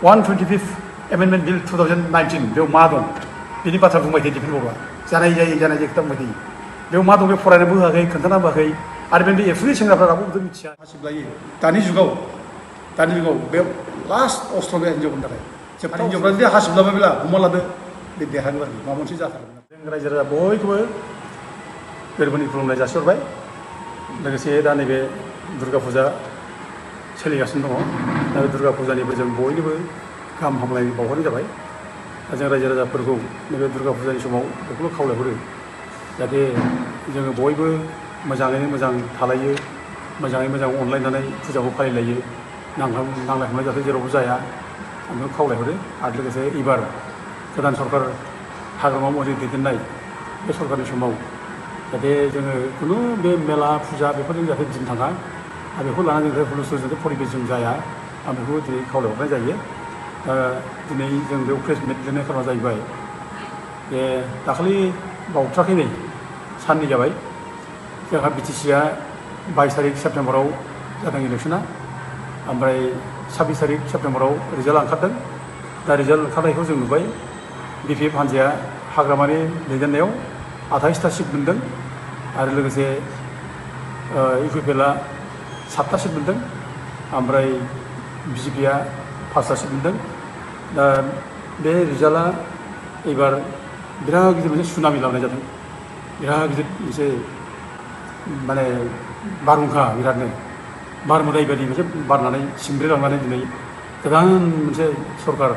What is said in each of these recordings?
125th Amendment Bill 2019 बेयाव मा दं बिनि बाथ्रा बुंबाय थायो दिफेन बर'आ जानाय जायै खोथा बुंबाय थायो बेयाव मा दं बे फरायनोबो होआखै खोन्थाना होआखै आरो बे एबसुनि सेंग्राफ्रा रावबो मिथिया हासिब लायो दानि जुगाव बे लास्ट अस्त्र बे हिन्जावफोरनि थाखाय जोबथा हिन्जावफ्रा जुदि हासिब लाबायब्ला हमना लादो बे देरहागोन आरो माबा मोनसे जाथारगोन जों रायजो राजा बयखौबो गोरबोनि खुलुमनाय जासिहरबाय लोगोसे दा नैबे दुर्गा फुजा सोलिगासिनो दङ दा बे दुर्गा फुजानिबो जों बयनोबो गाहाम हामलायनाय बावहरनाय जाबाय दा जों रायजो राजाफोरखौ नैबे दुर्गा फुजानि समाव बेखौल' खावलायहरो जाहाथे जोङो बयबो मोजाङैनो मोजां थालायो मोजाङै मोजां अनलायनानै फुजाखौ फालिलायो नांलाय खमलाय जाहाथे जेरावबो जाया आं बेखौ खावलायहरो आरो लोगोसे एबार गोदान सरकार हाग्रामा महरै दैदेननाय बे सरकारनि समाव जाहाथे जोङो खुनु बे मेला फुजा बेफोरजों जाहाथे दिन थाङा आरो बेखौ लानानै जों हुलुस्थुल जाहाथे परिबेसजों जाया आं बेखौ दिनै खावलायहरनाय जायो दिनै जों बेयाव प्रेस मिट लिरनाय खारना जाहैबाय जे दाखालि बावथ्राखै नै साननै जाबाय जोंहा बिटिसिआ 22 तारिख सेप्तेम्बराव जादों इलेक्सना ओमफ्राय 26 तारिख सेप्तेम्बराव रिजाल्ट ओंखारदों दा रिजाल्ट ओंखारनायखौ जों नुबाय बिपिएफ हान्जाया हाग्रामानि दैदेननायाव 28टा सिट मोनदों आरो लोगोसे इउपिपिएलआ 7टा सिट मोनदों ओमफ्राय बिजेपिआ 5टा सिट मोनदों दा बे रिजाल्टआ एबार बिराद गिदिर मोनसे सुनामि लाबोनाय जादों बिराद गिदिर मोनसे माने बारहुंखा बिरादनो बार मोदाय बायदि मोनसे बारनानै सिमब्रेलांनानै दिनै गोदान मोनसे सरकार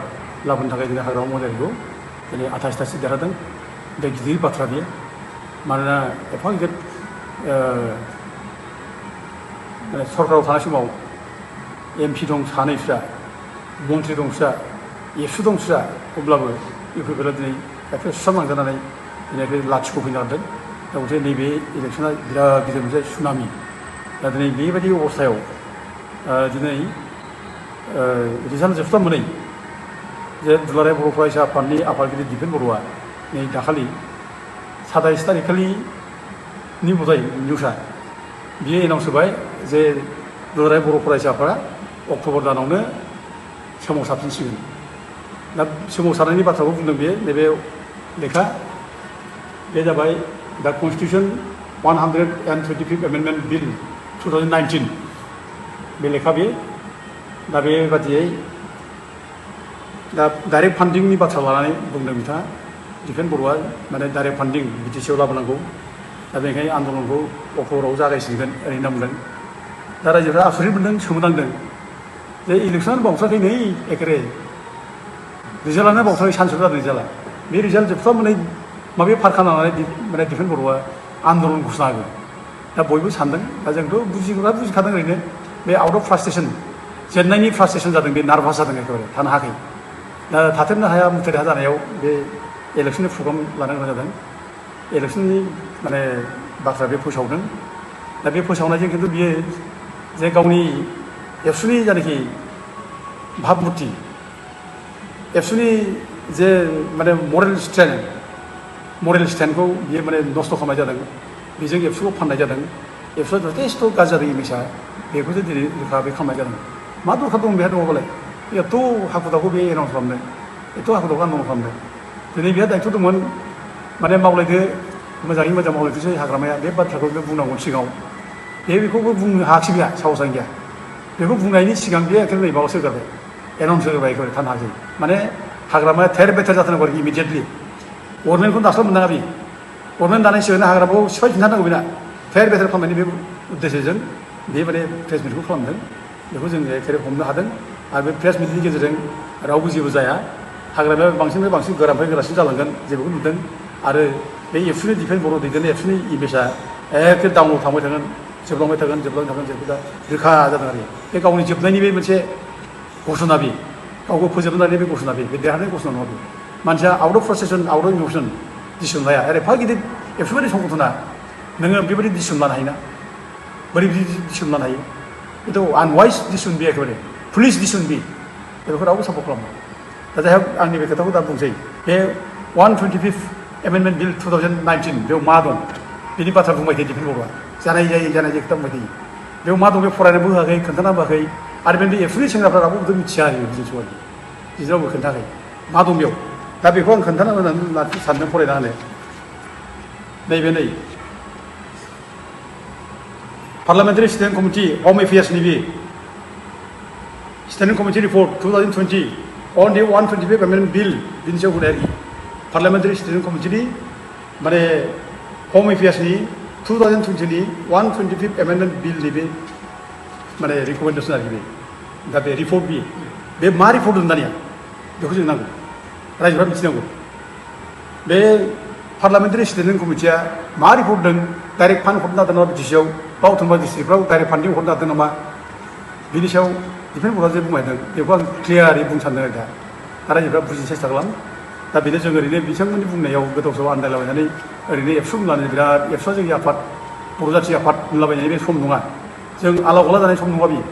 लाबोनो थाखाय दिनै हाग्रामा महिलारिखौ दिनै 28टा सिट देरहादों बे गिदिर बाथ्रा बियो मानोना एफा गिदिर माने सरकाराव थानाय समाव एमपि दं सानैफ्रा मन्त्रि दं फिसा एबसु दं फिसा अब्लाबो इउपिपिएलआ दिनै एखे सुस्रांलांजानानै दिनै बे लाथिख' फैनो हादों दा गथे नैबे इलेक्सना बिराद गिदिर मोनसे सुनामि दा दिनै बेबायदि अबस्थायाव दिनै रिजाल्ट जोबस्लाबमोनै जे दुलाराय बर' फरायसा आफादनि आफादगिरि दिपेन बर'आ नै दाखालि 27 तारिखखालिनि बजाय निउसआ बियो एनाउन्स होबाय जे दुलाराय बर' फरायसा आफादा अक्ट'बर दानावनो सोमावसारफिनसिगोन दा सोमावसारनायनि बाथ्राखौ बुंदों बेयो नैबे लेखा बे जाबाय दा कनस्टिटिउसन 125th एमेन्डमेन्ट बिल 2019 बे लेखा बे दा बेबादियै दा डाइरेक्ट फान्डिंनि बाथ्रा लानानै बुंदों बिथाङा दिपेन बर'आ माने डाइरेक्ट फान्डिं बिटिसिआव लाबोनांगौ दा बेनिखायनो आन्दलनखौ अक्ट'बराव जागायसिगोन ओरैनो होनना बुंदों दा रायजोफ्रा आसरित मोनदों सोमोनांदों जे इलेक्सनानो बावथ्राखै नै एखेरे रिजाल्टआनो बावथ्राखै सानसेल' जादों रिजाल्टआ बे रिजाल्ट जोबस्लाबनानै माबे फारखा लानानै माने दिपेन बर'आ आन्दलन घोषणा होगोन दा बयबो सानदों दा जोंथ' बुजिखादों ओरैनो बे आउट अफ फ्रास्ट्रेसन जेननायनि फ्रास्ट्रेसन जादों बे नार्भास जादों एखेबारे थानो हायाखै दा थाथेरनो हाया मुथेनो हाया जानायाव बे इलेक्सननि प्रग्राम लानो गोनां जादों इलेक्सननि माने बाथ्रा बे फोसावदों दा बे फोसावनायजों खिन्थु बियो जे गावनि एबसुनि जायनाखि भाबमुर्ति एबसुनि जे माने मरेल स्टेन्डखौ बियो माने नस्थ' खालामनाय जादों बेजों एबसुखौ फाननाय जादों एबसुआ जथेस्थ' गाज्रि जादों इमेजआ बेखौसो दिनै रोखा बे खालामनाय जादों मा दरखार दं बेहा दङबालाय एथ' हाखु दाखु बे एनाउन्स खालामदों एथ' हाखु दाखु आन्दलन खालामदों दिनै बेहा दायथ' दंमोन माने मावलायदो मोजाङै मोजां मावलायथोंसै हाग्रामाया बे बाथ्राखौ बे बुंनांगौ सिगाङाव बेखौबो बुंनो हायाखिसै बेहा साहसानो गैया बेखौ बुंनायनि सिगां बे एखेबारे नै माबासो होगारबाय एनाउन्स होगारबाय एखेबारे थानो हायाखै माने हाग्रामाया थेर बेथेर जाथारनांगौ आरोखि इमिडियेटलि गभर्नमेन्टखौ दास्लाब मोननाङा बे गभर्नमेन्ट दानाय सिगांनो हाग्रामाखौ सिफायफिनथारनांगौ बेना थेर बेथेर खालामनायनि बे उद्देश्यजों बे माने प्रेस मिटखौ खालामदों बेखौ जों एखेबारे हमनो हादों आरो बे प्रेस मिटनि गेजेरजों रावबो जेबो जाया हाग्रामाया बांसिननिफ्राय बांसिन गोरानिफ्राय गोरासिन जालांगोन जेबोखौ नुदों आरो बे एबसुनि दिपेन बर' दैदेननाय एबसुनि इमेजआ एखे डाउनाव थांबाय थागोन जोबलांबाय थागोन जेबो दा रोखा जादों आरो बे गावनि जोबनायनि बे मोनसे घोषणा बे गावखौ फोजोबनानै बे घोषणा बे देरहानाय घोषणा नङा बे मानसिया out of frustration out of emotion decision लाया आरो एफा गिदिर एबसुबायदि संगठना नोङो बेबायदि डिसिसन लानो हायोना बोरै बिदि डिसिसन लानो हायो बेथ' आनवाइस डिसिसन बे एखेबारे पुलिस डिसिसन बे बेखौ रावबो सापर्ट खालामा दा जाय हक आंनि बे खोथाखौ दा बुंसै बे 125th एमेन्डमेन्ट बिल 2019 बेयाव मा दं बिनि बाथ्रा बुंबाय थायो दिपेन बर'आ जानाय जायै खोथा बुंबाय थायो बेयाव मा दं बे फरायनोबो होआखै खोन्थाना होआखै आरो बे एबसुनि सेंग्राफ्रा रावबो मिथिया आरो बिजों बिदिरावबो खोन्थायाखै मा दं बेयाव दा बेखौ आं खोन्थानो होननानै सानदों फरायना होनो नैबे नै पार्लियामेन्टारि स्टेन्डिं कमिटि हम एफेयार्सनि बे स्टेन्डिं कमिटि रिपर्ट 2020 अन दि 125 एमेन्डमेन्ट बिल बिनि सायाव होनाय आरोखि पार्लियामेन्टारि स्टेन्डिं कमिटिनि माने हम एफेयार्सनि 2020 नि 125 एमेन्डमेन्ट बिलनि बे माने रिकमेन्डेसन आरोखि दा बे रिपर्ट बे मा रिपर्ट होनो दानिया बेखौ जों नांगौ रायजोफ्रा मिथिनांगौ बे पार्लियामेन्टारि स्टेन्डिं कमिटिया मा रिपर्ट होदों डाइरेक्ट फान्ड हरनो हादों नामा बिटिसिआव बा अट'न'मास डिस्ट्रिक्टफ्राव डाइरेक्ट फान्डिं हरनो हादों नामा बिनि सायाव डिफेन्स बर्डआ जे बुंबायदों बेखौ आं क्लियारै बुंनो सानदों दा रायजोफ्रा बुजिनो सेस्था खालाम दा बेनो जों ओरैनो बिथांमोननि बुंनायाव गोदाव सोराव आन्दायलाबायनानै ओरैनो एबसु बुंनानै बिराद एबसुआ जोंनि आफाद बर' जाथि आफाद बुंलाबायनायनि बे सम नङा जों आला गला जानाय सम नङा बियो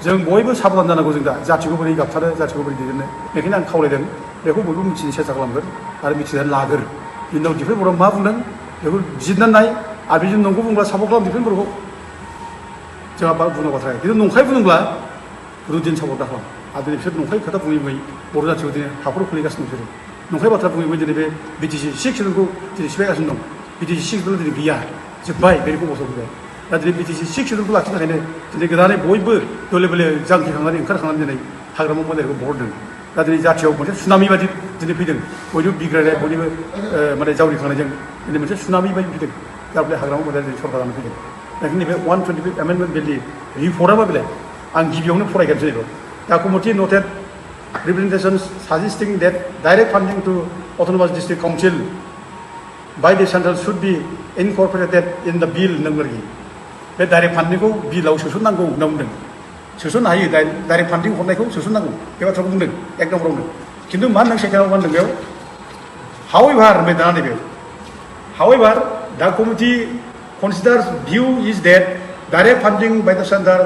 जों बयबो साबधान जानांगौ जों दा जाथिखौ बोरै गाबथारो जाथिखौ बोरै दैदेननो बेखायनो आं खावलायदों बेखौ बयबो मिथिनो सेस्था खालामगोन आरो मिथिनानै लागोर बिनि उनाव डिफेन्स बर्डआ मा बुंदों बेखौ बिजिरनानै नाय आरो बिजों नंगौ बुंब्ला सापर्ट खालाम डिफेन्स बर्डखौ जोंहा बुंनांगौ बाथ्रा खिन्थु नंखाय बुंब्ला रुदिन सापर्ट दा खालाम आरो दिनै बिसोर नंखाय खोथा बुङै बुङै बर' जाथिखौ दिनै हाखराव खोलैगासिनो दं बिसोरो नंखाय बाथ्रा बुङै बुङै दिनै बे बिटिसि 6 सिडुलखौ दिनै सिफायगासिनो दं बिटिसि 6 सिडुल दिनै गैया जोब्बाय बेखौ बस'फैबाय दा दिनै बिटिसि 6 सिडुलखौ लाखिनो थाखायनो दिनै गोदानै बयबो दले बले जांख्रिखांनानै ओंखारखांनानै दिनै हाग्रामा मन्दिरखौ बहरदों दा दिनै जाथियाव मोनसे सुनामि बादि दिनै फैदों बयबो बिग्रायनाय बयनिबो माने जावरिखांनायजों दिनै मोनसे सुनामि बायदि फैदों दा बे हाग्रामा मन्दिरा दिनै सरकार जानानै फैदों दा नैबे 125 एमेन्डमेन्ट बिलनि रिपर्टआ मा बेलाय आं गिबियावनो फरायगोनसै बेखौ दा committee नटेड representations suggesting that direct funding to autonomous district council by the central should be incorporated in the bill नंगौरगी बे डाइरेक्ट फान्डिंखौ बिलाव सोसननांगौ होनना बुंदों सोसननो हायो डाइरेक्ट फान्डिं हरनायखौ सोसननांगौ बे बाथ्राखौ बुंदों एक नम्बरावनो खिन्थु मा होनदों सेकेन्डआव मा होनदों बेयाव however होनबाय दाना नैबेयाव however the committee considers view is that direct funding by the center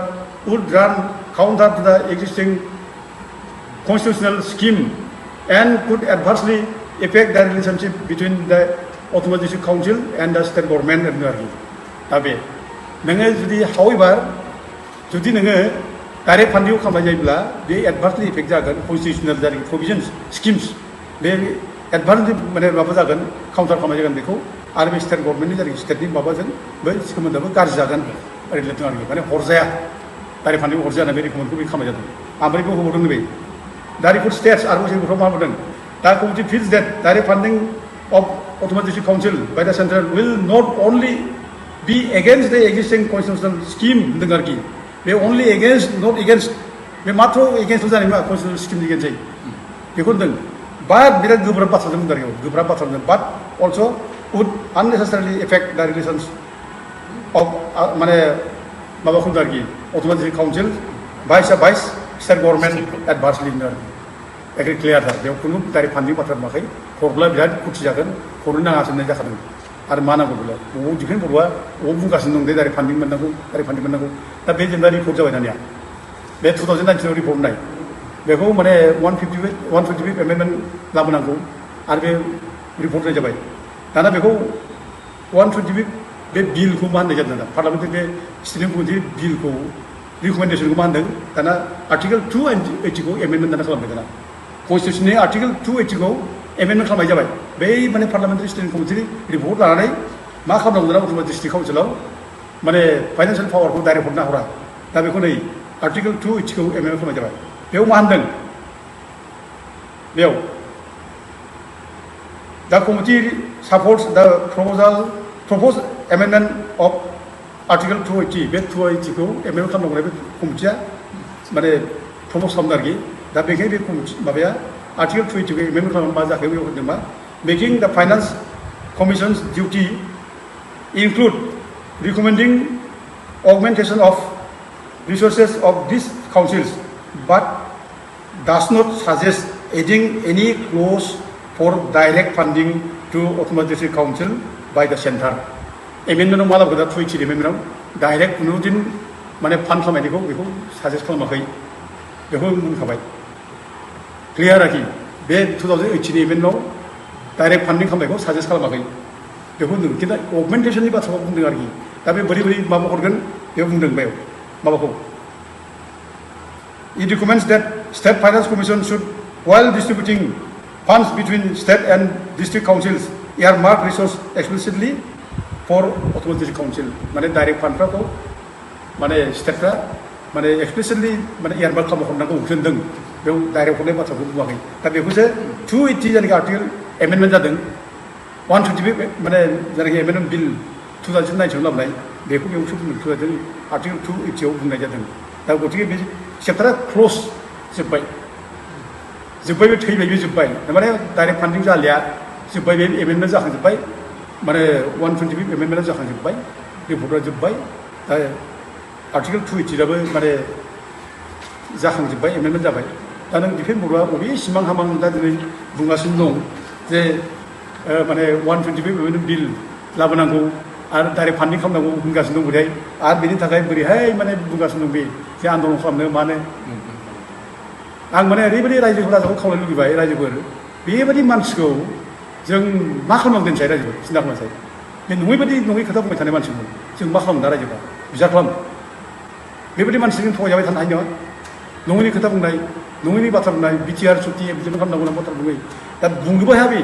would run counter to the existing constitutional scheme and could adversely affect the relationship between the autonomous district council and the state government आरोखि दा बे नोङो जुदि however जुदि नोङो direct फान्डिंखौ खालामनाय जायोब्ला बे एडभार्सलि इफेक्ट जागोन कन्स्टिटिउसनेल जारि प्रभिजन्स स्किम्स बे एडभार्सलि माने माबा जागोन काउन्टार खालामनाय जागोन बेखौ आरो बे स्टेट गभर्नमेन्टनि जारि स्टेटनि माबाजों बै सोमोन्दोआबो गाज्रि जागोन ओरै लिरदों आरोखि माने हरजाया डाइरेक्ट फान्डिंखौ हरजाया होनना बे रिकमेन्डखौ बे खालामनाय जादों ओमफ्राय बेखौ होबावदों नैबे दा रिपर्ट स्टेट्स आरो जोंखौ मा बुंदों दा committee feels that direct funding of autonomous district council by the central will not only be against the existing कन्स्टिटिउसनेल scheme होनदों आरोखि बे अनलि एगेन्स्ट नट एगेन्स्ट बे माथ्र' एगेन्स्टल जानाय नङा कन्स्टिटिउसनेल स्किमनि एगेन्स्टै बेखौ होनदों बाट बिराद गोब्राब बाथ्राजों बुंदों आरोखि गोब्राब बाथ्राजों बाट अलस' would unnecessarily affect the relations of माने माबाखौ होनदों आरोखि अट'न'मास डिस्ट्रिक्ट काउन्सिल बाइस स्टेट गभर्नमेन्ट एडभार्सलि होनदों आरो एग्रि क्लियार बेयाव खुनु डाइरेक्ट फान्डिं बाथ्रा नुवाखै हरब्ला बिराद खुथि जागोन हरनो नाङासो होननाय जाखादों आरो मा नांगौ बेलाय बबाव डिफेन्स बर्डआ बबाव बुंगासिनो दं दे डाइरेक्ट फान्डिं मोननांगौ डाइरेक्ट फान्डिं मोननांगौ दा बे जेनेबा रिपर्ट जाबाय दानिया बे 2019 रिपर्ट होननाय बेखौ माने 125 एमेन्डमेन्ट लाबोनांगौ आरो बे रिपर्ट होनाय जाबाय दाना बेखौ 125 बे बिलखौ मा होननाय जादों दाना पार्लियामेन्टनि बे स्टेन्डिं कमिटि बिलखौ रिकमेन्डेसनखौ मा होनदों दाना आर्टिकेल 280खौ एमेन्डमेन्ट दाना खालामबाय दाना कन्स्टिटिउसननि आर्टिकेल 280खौ एमेन्डमेन्ट खालामनाय जाबाय बै माने पार्लियामेन्टारि स्टेन्डिं कमिटिनि रिपर्ट लानानै मा खालामनांगौ दाना अट'न'मास डिस्ट्रिक्ट काउन्सिलाव माने फाइनान्सियेल पावारखौ डाइरेक्ट हरनो हरा दा बेखौ नै आर्टिकेल 280खौ एमेन्डमेन्ट खालामनाय जाबाय बेयाव मा होनदों बेयाव दा कमिटि सापर्ट्स दा प्रप'ज एमेन्डमेन्ट अफ आर्टिकेल 280 बे 280खौ एमेन्डमेन्ट खालामनांगौ बे कमिटिया माने प्रप'ज खालामदों आरोखि दा बेखायनो बे कमिटि माबाया आर्टिकेल 280खौ एमेन्डमेन्ट खालामनानै मा जाखो बेयाव होनदों मा making the finance commissions duty include recommending augmentation of resources of these councils but does not suggest adding any clause for direct funding to autonomous district council by the center एमेन्डमेन्टआव मा लाबोगोन दा 280 एमेन्डमेन्टआव direct खुनु दिन माने fund खालामनायखौ बेखौ suggest खालामाखै बेखौ बुंखाबाय क्लियार आरोखि बे 2018 नि एमेन्डमेन्टआव डाइरेक्ट फान्डिं खालामनायखौ साजेस्ट खालामाखै बेखौ होनदों खिन्थु अगमेन्टेसननि बाथ्राखौ बुंदों आरोखि दा बे बोरै बोरै माबा हरगोन बेयाव बुंदों बेयाव माबाखौ It recommends that State Finance Commission should while distributing funds between state and district councils earmark resource explicitly for autonomous district council माने direct fund फ्राखौ माने state फ्रा माने explicitly माने earmark खालामहरनांगौ होनदों बेयाव direct हरनाय बाथ्राखौ बुङाखै दा बेखौसो 280 जायगा आर्टिकल amendment जादों 120 माने जायगा amendment bill 2009 लाबोनाय बेखौ बेयावसो बुंदों आर्टिकल 280 आव बुंनाय जादों दा गतिके बे चेप्टारा क्लोज जोब्बाय बे थैबाय बे जोब्बाय माने डाइरेक्ट फान्डिं जालिया जोब्बाय बे एमेन्डमेन्ट जाखांजोब्बाय माने 125 एमेन्डमेन्टआ जाखांजोब्बाय रिपर्टआ जोब्बाय दा आर्टिकल 280 आबो माने जाखांजोब्बाय एमेन्डमेन्ट जाबाय दा नों डिफेन्स बर्डआ बबे सिमां हामां दा दिनै बुंगासिनो दं जे माने 125 एमेन्डमेन्ट बिल लाबोनांगौ आरो डाइरेक्ट फान्डिं खालामनांगौ बुंगासिनो दं बोरैहाय आरो बेनि थाखाय बोरैहाय माने बुंगासिनो दं बे जे आन्दलन खालामनो मानो आं माने ओरैबायदि रायजो राजाखौ खावलायनो लुबैबाय रायजोफोर बेबायदि मानसिखौ जों मा खालामनांगौ दोनसाय रायजोफोर सिन्था खालामसाय बे नङै खोथा बुंबाय थानाय मानसिखौ जों मा खालामनो दा रायजोफ्रा बिचार खालाम बेबायदि मानसिजों थगायजाबाय थानो हायो नामा नङैनि खोथा बुंनाय नङैनि बाथ्रा बुंनाय बिटिआर सुक्ति इमप्लिमेन्ट खालामनांगौ होनना बाथ्रा बुङो दा बुंनोबो हाया बे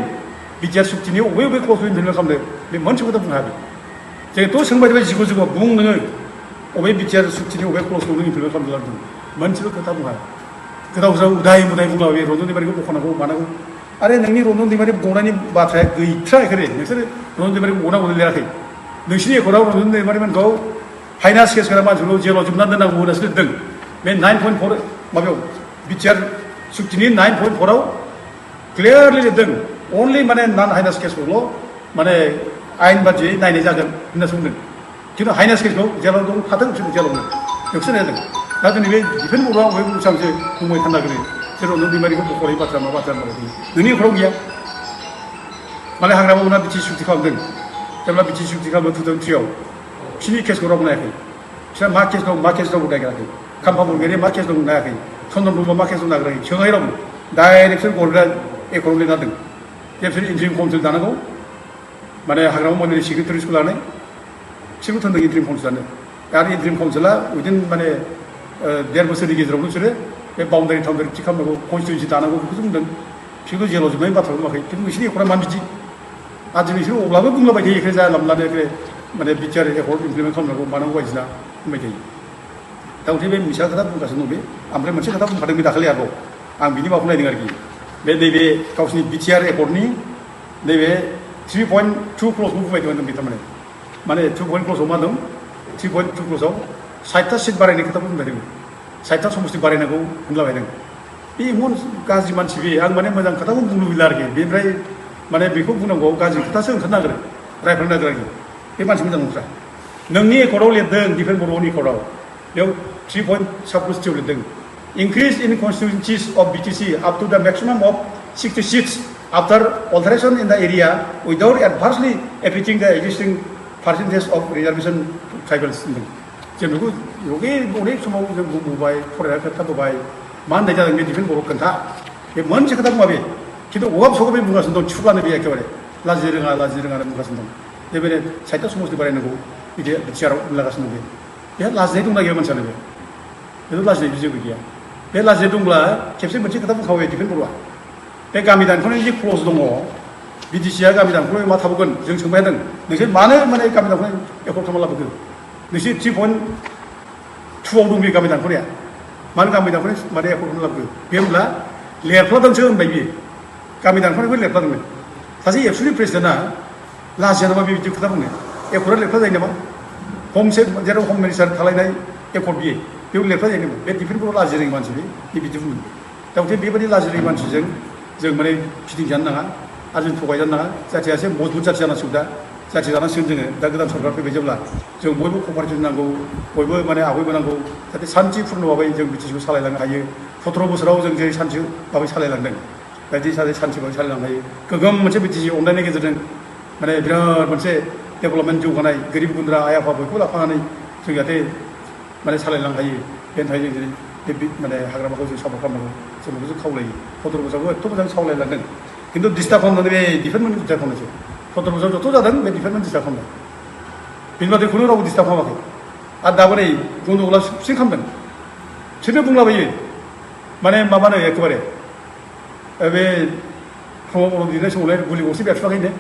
बिटिआर सुक्तिनि बबे क्लजखौ इमप्लिमेन्ट खालामदों बे मोनसे खोथा बुंनो हाया जोंथ' सोंबाय थाबाय जिगु बुं नोङो बबे बिटिआर सुक्तिनि बबे क्लजखौ नों इमप्लिमेन्ट खालामनो लादों मोनसेबो खोथा बुङा गोदाव सोराव उदाय मुदाय बुंलाबाय रन्जन दैमारिखौ बख'नांगौ मानांगौ आरो नोंनि रन्जन दैमारि गनायनि बाथ्राया गैथ्रायाखै नोंसोरो रन्जन दैमारिखौ गनांगौ लिराखै नोंसिनि एकर्डआव रन्जन दैमारिमोनखौ फाइनान्स केस गोनां मानसिखौ जेलाव जोबनानै दोननांगौ होननासो लिरदों बे 9.4 माबायाव बिटिआर सुक्तिनि 9.4 आव क्लियारलि लिरदों अनलि माने नन हाइनास केसखौल' माने आयेन बादियै नायनाय जागोन होननासो बुंदों खिन्थु हाइनास केसखौ जेलाव दं थाथों बिसोर जेलावनो बेखौसो नायदों दा दिनै बे डिफेन्स बर्डआव बे बेसेबांसो बुंबाय थानो नागिरो जे रन्जन दैमारिखौ बख'नाय बाथ्रा मा बाथ्रा होनबाय नोंनि एकर्डआव गैया माने हाग्रामावना बिटि सुक्ति खालामदों जेब्ला बिटि सुक्ति खालामो 2003 आव बिसोरनि केसखौ रावबो नायाखै बिसोर मा केस दं नागिराखै खाम्फा बरगयारिया मा केस दं नायाखै चन्दन ब्रह्मआ मा केस दं नागिराखै सोङाखै रावबो डाइरेक्ट बिसोर गरग्रा एकर्डआव लिरना दोन जे बिसोर इन्ट्रिम काउन्सिल दानांगौ माने हाग्रामा मन्दिरनि सेक्रेटारिसखौ लानाय बिसोरबो थोनदों इन्ट्रिम काउन्सिल दानो आरो इन्ट्रिम काउन्सिला उइदिन माने 1.5 बोसोरनि गेजेरावनो बिसोरो बे बाउन्डारि टाउन्डारि थि खालामनांगौ कनस्टिटिउन्सि दानांगौ बेखौसो बुंदों बिसोरखौ जेलाव जोबनायनि बाथ्रा बुङाखै खिन्थु बिसोरनि एकर्डआ मा बिदि आरो दिनै बिसोर अब्लाबो बुंलाबाय थायो एखे जालामलानो एखे माने बिटिआर एकर्ड इमप्लिमेन्ट खालामनांगौ मानांगौ बायदिसिना बुंबाय थायो दा गथिखे बे मिसा खोथा बुंगासिनो दं बे ओमफ्राय मोनसे खोथा बुंखादों बे दाखालि आरोबाव आं बिनि माबाखौ नायदों आरोखि बे नैबे गावसिनि बिटिआर एकर्डनि नैबे 3.2 क्लजखौ बुंबाय दं बे थारमाने माने 2 पइन्ट क्लजआव मा दं 3.2 क्लजआव 60टा सिट बारायनाय खोथाखौ बुंबाय दं 60टा समस्ति बारायनांगौ होनलाबायदों बे इमान गाज्रि मानसि बे आं माने मोजां खोथाखौ बुंनो लुबैला आरोखि बेनिफ्राय माने बेखौ बुंनांगौ गाज्रि खोथासो ओंखारनो नागिरो रायफोरनो नागिरो आरोखि बे मानसि मोजां नंथ्रा नोंनि एकर्डआव लिरदों डिफेन्स बर्डनि एकर्डआव बेयाव 3.7 लिरदों increase in constituencies of BTC up to the maximum of 60 seats after alteration in the area without adversely affecting the existing percentage of reservation tribals जों बेखौ अनेक समाव जों बुंबोबाय फरायनाय खोन्थाबोबाय मा होननाय जादों बे डिफेन्स बर्डआव खोन्था बे मोनसे खोथा बुङा बे खिन्थु अहाब सखौ बे बुंगासिनो दं थिफुलानो बे एखेबारे लाजि रोङा होनना बुंगासिनो दं बेबायदिनो 60टा समस्ति बारायनांगौ बिदि बिटिआरआव बुंलागासिनो दं बेहा लाजिनाय दंना गैया मानसियानो बेथ' लाजिनाय जेबो गैया बे लाजिनाय दंब्ला खेबसे मोनसे खोथा बुंखाबाय डिफेन्स बर्डआ बे गामि दानख'नायनि जे क्लज दङ बिटिसिआ गामि दानख'नायाव मा थाबोगोन जों सोंबाय थादों नोंसोर मानो माने गामि दानख'नाय एकर्ड खालामना लाबोखो नोंसोर 3.2 आव दं बे गामि दानख'नाया मानो गामि दानख'नाय माने एकर्ड खालामना लाबोखो बे होनब्ला लेरफ्लादोंसो होनबाय बियो गामि दानख'नायखौ लेरफ्लादोंमोन सासे एबसुनि प्रेसिडेन्टआ लाजिया नामा बेबायदि खोथा बुंनो एकर्डआ लेरफ्ला जायो नामा जेराव हम मिनिस्टार खालायनाय एकर्ड बियो बेयाव लेरफ्ला जायो नामा बे डिफेन्स बर्डआव लाजि रोङि मानसि बे बिदि बुङो दा गथिखे बेबायदि लाजि रोङि मानसिजों जों माने फिदिंजानो नाङा आरो जों थगायजानो नाङा जाथिया एसे मजबुत जाथि जानांसिगौ दा जाथि जानांसिगोन जोङो दा गोदान सरकार फैबाय जेब्ला जों बयबो कपारेटिभ नांगौ बयबो माने आवगायबोनांगौ जाहाथे सान्थिपुर्ण भाबै जों बिटिसिखौ सालायलांनो हायो 17 बोसोराव जों जेरै सान्थि भाबै सालायलांदों बायदि सान्थि भाबै सालायलांनो हायो गोगोम मोनसे बिटिसि अनलायनायनि गेजेरजों माने बिराद मोनसे डेभेलपमेन्ट जौगानाय गोरिब गुन्द्रा आइ आफा बयखौबो लाफानानै जों जाहाथे माने सालायलांनो हायो बेनि थाखाय जों बे माने हाग्रामाखौ जों सापर्ट खालामनांगौ जों बेखौ जों खावलायो 17 बोसोरावबो एथ' मोजां सावलायलांदों खिन्थु डिस्टार्ब खालामनानै बे डिपार्टमेन्ट डिस्टार्ब खालामनायसो 17 बोसोराव जथ' जादों बे डिपार्टमेन्ट डिस्टार्ब खालामनाय बेनि बादै खुनु रावबो डिस्टार्ब खालामाखै आरो दाबो नै गन्दगला फिन खालामदों बिसोरनो बुंलाबायो माने माबानो एखेबारे बे फुङाव बर' दिनै समावलाय गुलि गरसे बेरफुवाखैनो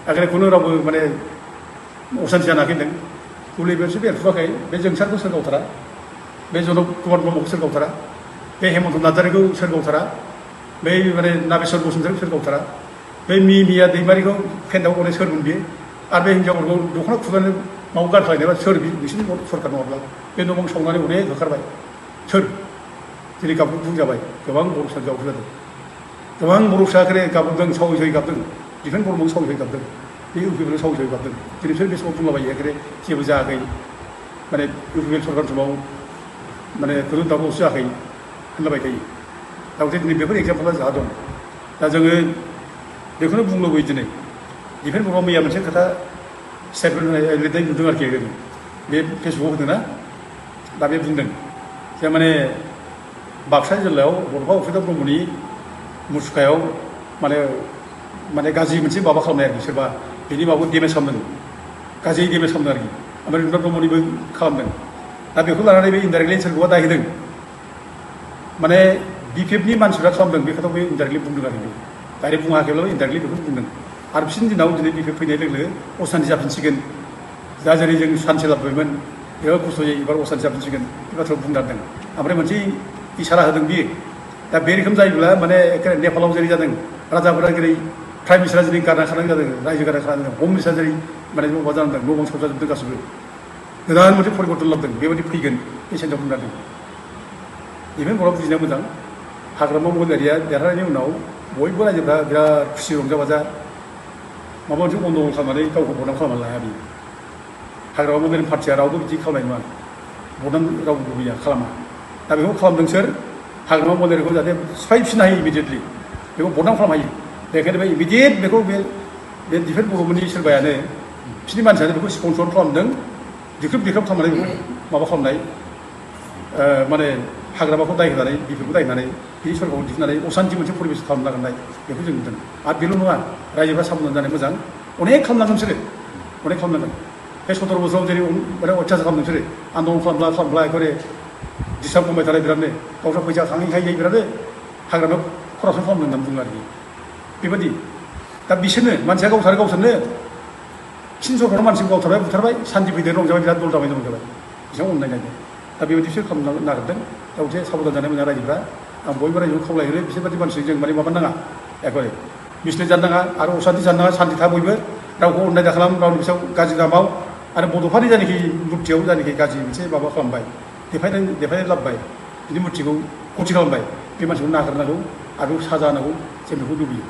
आगोल खुनु रावबो माने असान्थि जानो हायाखैनो गुलि गरसे बेरफुवाखै बे जोंसारखौ सोर गावथारा बे जनक कुमार ब्रह्मखौ सोर गावथारा बे हेमन्त नार्जारिखौ सोर गावथारा बै माने नागेश्वर बसुमतारिखौ सोर गावथारा बै मिया दैमारिखौ फेन्दाव गनाय सोरमोन बियो आरो बे हिन्जावफोरखौ दख'ना खुगानो माव गारख्लायनायबा सोर बिसोरनि सरकार नङाब्ला बे न' बां सावनानै अनेक होखारबाय सोर दिनै गाबखौ बुंजाबाय गोबां बर' फिसा गाबखौ जादों गोबां बर' फिसाखौ गाबदों सावै सावै गाबदों दिफेन बर'मोन सावै सावै गाबदों बे इउपिपिएल सावै सावै गाबदों दिनै बिसोर बे समाव बुंलाबायो एखेबारे जेबो जायाखै माने इउपिपिएल सरकार समाव माने खुनु दावराव जायाखै होनलाबाय थायो दा दिनै बेफोर एग्जामपला जाहा दं दा जोङो बेखौनो बुंनो लुबैयो दिनै दिफेन बर'आ मैया मोनसे खोथा स्टेटमेन्ट लिरनाय नुदों आरोखि बे फेसबुकआव होदों ना दा बे बुंदों जे माने बाक्सा जिल्लायाव बड'फा उपेन्द्र ब्रह्मनि मुसुखायाव माने गाज्रि मोनसे माबा खालामनाय आरोखि सोरबा बेनि माबाखौ डेमेज खालामदों गाज्रि डेमेज खालामदों आरोखि ओमफ्राय उपेन्द्र ब्रह्मनिबो खालामदों दा बेखौ लानानै बे इनडाइरेक्टलि सोरखौबा दाय होदों माने बिपिएफनि मानसिफ्रा खालामदों बे खोथाखौ इनडाइरेक्टलि बुंदों आरो बे डाइरेक्ट बुङाखैब्लाबो इनडाइरेक्टलि बेखौ बुंदों आरो बिसोरनि दिनाव दिनै बिपिएफ फैनाय लोगो लोगो असान्थि जाफिनसिगोन दा जेरै जों सान्थि लाबोबायमोन बेयाव खस्थ' जायो एबार असान्थि जाफिनसिगोन बे बाथ्राखौ बुंदारदों ओमफ्राय मोनसे इसारा होदों बियो दा बे रोखोम जायोब्ला माने नेपालाव जेरै जादों राजाफोरा जेरै प्राइम मिनिस्टारा जेरै गारना खानाय जादों रायजो गारना खानाय जादों हम मिनिस्टारा जेरै माने माबा जानांदों न' बां सबजाजोबदों गासिबो गोदान मोनसे परिबर्तन लाबोदों बेबायदि फैगोन बे सेन्सआव बुंदारदों इभेन बर'आ बुजिनाया मोजां हाग्रामा महिलारिया देरहानायनि उनाव बयबो रायजोफ्रा बिराद खुसि रंजा बाजा माबा मोनसे गन्दगल खालामनानै गावखौ बदनाम खालामनानै लाया बियो हाग्रामा महिलारि पार्टिया रावबो बिदि खालामनाय नङा बदनाम रावबो लुबैया खालामा दा बेखौ खालामदों सोर हाग्रामा महिलारिखौ जाहाथे सिफायफिननो हायो इमिडियेटलि बेखौ बदनाम खालामनो हायो बेखायनो बे इमिडियेट बेखौ बे दिफेन बर'मोननि सोरबायानो बिसोरनि मानसियानो बेखौ स्पन्सर खालामदों दिख्रुब खालामनानै बेखौ माबा खालामनाय माने हाग्रामाखौ दाय होनानै बिफोरखौ दाय होनानै बिनि सरकारखौ दिहुननानै असान्थि मोनसे परिबेस खालामनो नागिरनाय बेखौ जों नुदों आरो बेल' नङा रायजोफ्रा साबधान जानाय मोजां अनेक खालामनांगोन बिसोरो अनेक खालामनांगोन बे 17 बोसोराव जेरै माने अयथासार खालामदों बिसोरो आन्दलन खालामब्ला एखेबारे डिस्टार्ब खालामबाय थानाय बिरादनो गावस्रा फैसा खाङै बिरादनो हाग्रामायाव खरापसन खालामदों होननानै बुङो आरोखि बेबायदि दा बिसोरनो मानसिया गावसोरनो चीन सरकाराव मानसिखौ गावथारबाय बुथारबाय सान्थि फैदों रंजाबाय बिराद दल जाबाय बिसोर अननाय नायदों दा बेबायदि बिसोर खालामनो नागिरदों दा मोनसे साबधान जानाय मोजां रायजोफ्रा आं बयबो रायजोखौ खावलायहरो बिसोरबायदि मानसिजों जों माने माबा नाङा एखेबारे मिसलिड जानो नाङा आरो असान्थि जानो नाङा सान्थि था बयबो रावखौ अननाय दा खालाम रावनि बिसायाव गाज्रि दामाव आरो बड'फानि जायनाखि मुर्तियाव जायनाखि गाज्रि मोनसे माबा खालामबाय देफायनानै लाबोबाय बिनि मुर्तिखौ खथि खालामबाय बे मानसिखौ नागारनांगौ आरो बेखौ साजा होनांगौ जों बेखौ लुबैयो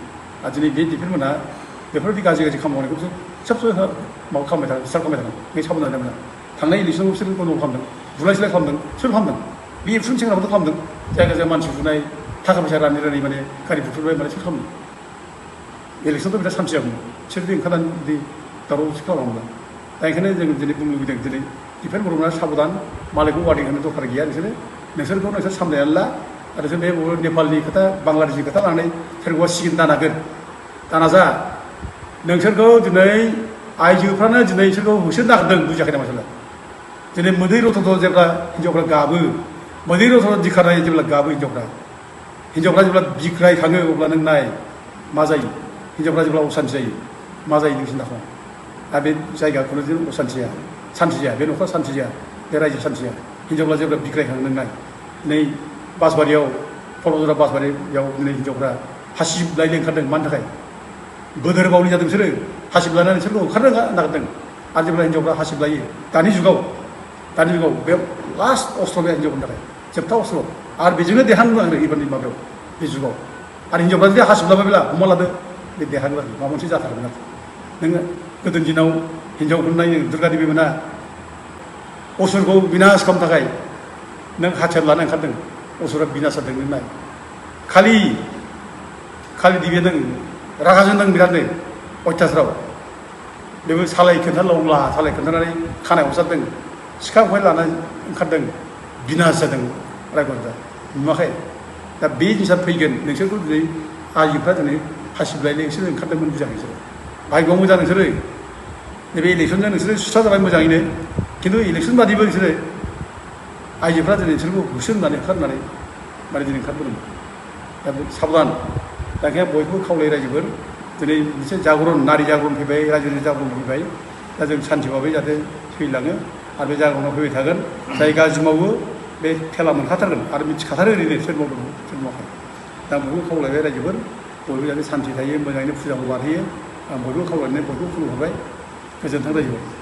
आरो दिनै बे दिफेनमोनहा बेफोरबायदि गाज्रि खामानि मावनायखौ सब माबा खालामबाय थादों स्टार्ट खालामबाय थादों बे साबधान जानाय मोजां थांनाय इलेक्सनाव बिसोर गन्दगल खालामदों बुलाय सोलाय खालामदों सोर खालामदों बे एबसुनि सेंग्राफोरथ' खालामदों जायगा मानसि बुनाय थाखा फैसा रानै माने गारि बुख्रुबबाय माने सोर खालामदों इलेक्सनथ' बिराद सान्थि जागौमोन बिसोर बे ओंखारनानै बिदि दावराव खालामोमोन दा ओंखायनो जों दिनै बुंनो लुबैदों दिनै दिफेन बर'मोनहा साबधान मालायखौ वार्निं होनो दरखार गैया नोंसोरखौ सामलायनानै ला आरो जों बे नेपालनि खोथा बांलादेशनि खोथा लानानै सोरखौबा सिगिन दानाजा नोंसोरखौ दिनै आइजोफ्रानो दिनै बिसोरखौ होसोनो नागिरदों बुजियाखै नामा सोरबा दिनै मोदै रथ'थ' जेब्ला हिन्जावफ्रा गाबो मोदै रथ'थ' दिखारनाय जेब्ला गाबो हिन्जावफ्रा जेब्ला बिग्राय खाङो अब्ला नों नाय मा जायो हिन्जावफ्रा जेब्ला असान्थि जायो मा जायो नोंसिनि थाखाय दा बे जायगाखौनो जों असान्थि जाया बे न'खरा सान्थि जाया बे रायजो सान्थि जाया हिन्जावफ्रा जेब्ला बिग्राय खाङो नों नाय नै बासबारियाव फलजरा बासबारियाव दिनै हिन्जावफ्रा हासिबलायनो ओंखारदों मानि थाखाय गोदोर बावलि जादों बिसोरो हासिब लानानै बिसोरखौ ओंखारनो नागिरदों आरो जेब्ला हिन्जावफ्रा हासिब लायो दानि जुगाव बे लास्ट अस्त्र बे हिन्जावफोरनि थाखाय जोबथा अस्त्र आरो बेजोंनो देरहानो नागिरो एबारनि माबायाव बे जुगाव आरो हिन्जावफ्रा जुदि हासिब लाबायब्ला हमना लादो बे देरहागोन आरो माबा मोनसे जाथारगोन आरो नोङो गोदोनि दिनाव हिन्जावफोर नायनो दुर्गा देबि मोना असुरखौ बिनाश खालामनो थाखाय नों हाथियार लानो ओंखारदों असुरा बिनाश जादों नों नाय खालि देबिया नों रागा जोंदों बिरादनो अयथासाराव बेबो सालाय खोन्थानानै खानाय हरसारदों सिखा खंखाय लानानै ओंखारदों बिनाश जादों रायगरदा नुवाखै दा बे जिनिसा फैगोन नोंसोरखौ दिनै आइजोफ्रा दिनै हासिबलायनो नोंसोरो ओंखारदोंमोन बुजियाखै नोंसोरो भाग्यआव मोजां नोंसोरो नैबे इलेक्सनजों नोंसोरो सुस्रा जाबाय मोजाङैनो खिन्थु इलेक्सन बादिबो नोंसोरो आइजोफ्रा दिनै नोंसोरखौ होसोनानै ओंखारनानै माने दिनै ओंखारबोदों दा साबधान दा ओंखायनो बयबो खावलायो रायजोफोर दिनै मोनसे जागरण नारि जागरण फैबाय रायजोनि जागरण फैबाय दा जों सानसेबाबो जाहाथे थैलाङो आरो बे जागरणाव फैबाय थागोन जाय गाज्रि मावो बे खेला मोनखाथारगोन आरो मिथिखाथारो ओरैनो सोर मावदों सोर मावाखै दा बयबो खावलायबाय रायजोफोर बयबो जाहाथे सान्थि थायो मोजाङैनो फुजाखौ बारहोयो आं बयबो खावलायनाय बयबो खुलुमहरबाय गोजोन्थों रायजोफोर